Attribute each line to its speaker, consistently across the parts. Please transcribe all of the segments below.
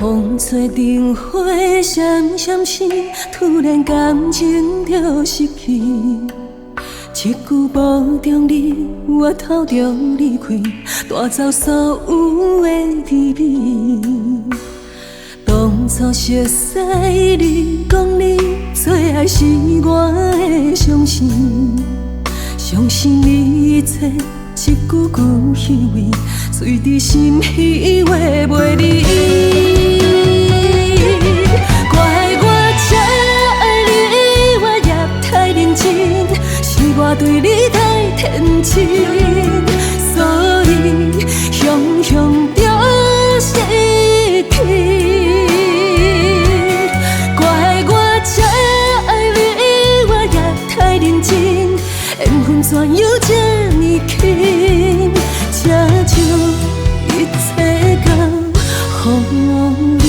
Speaker 1: 风吹灯火闪闪烁，突然感情就失去。一句保重你，我偷著离开，带走所有的甜美。当初熟似你讲你最爱是我的伤心，相信一切一句句虚伪，醉伫心彼话袂离。怪我这爱你，我也太认真，是我对你太天真，所以雄雄著失去。怪我这爱你，我也太认真，缘分怎样这呢轻，才将一切交予你。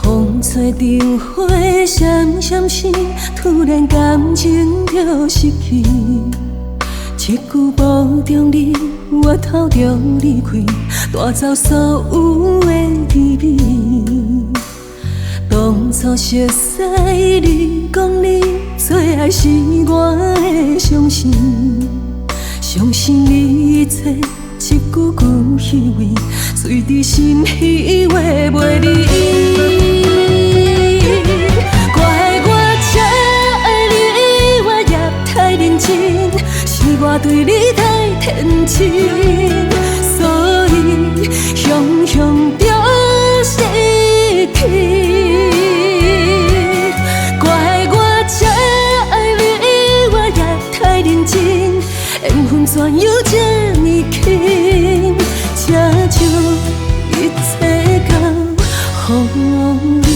Speaker 1: 风吹灯火闪闪烁，突然感情就失去。一句保重你，我偷著离开，带走所有的甜美。当初熟似你讲你最爱是我的伤心，相信一切一句句虚伪，醉伫心彼话袂离。怪我这爱你，我也太认真，是我对你太天真，所以雄雄著失去。怪我这爱你，我也太认真，缘分怎样这呢轻，才将一切交予你。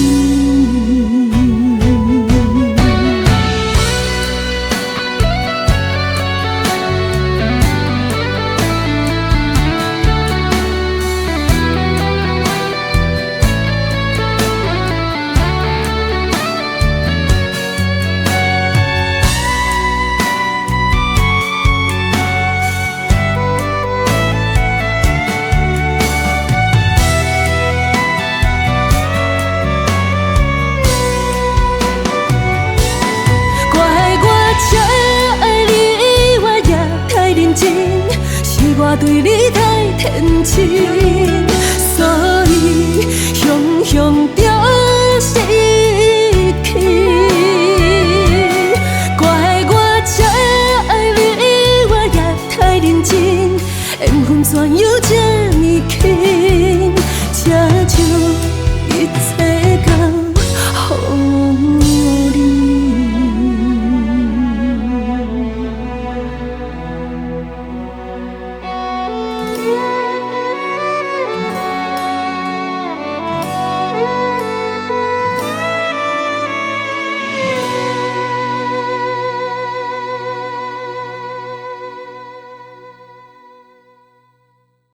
Speaker 1: 是我对你太天真，所以雄雄著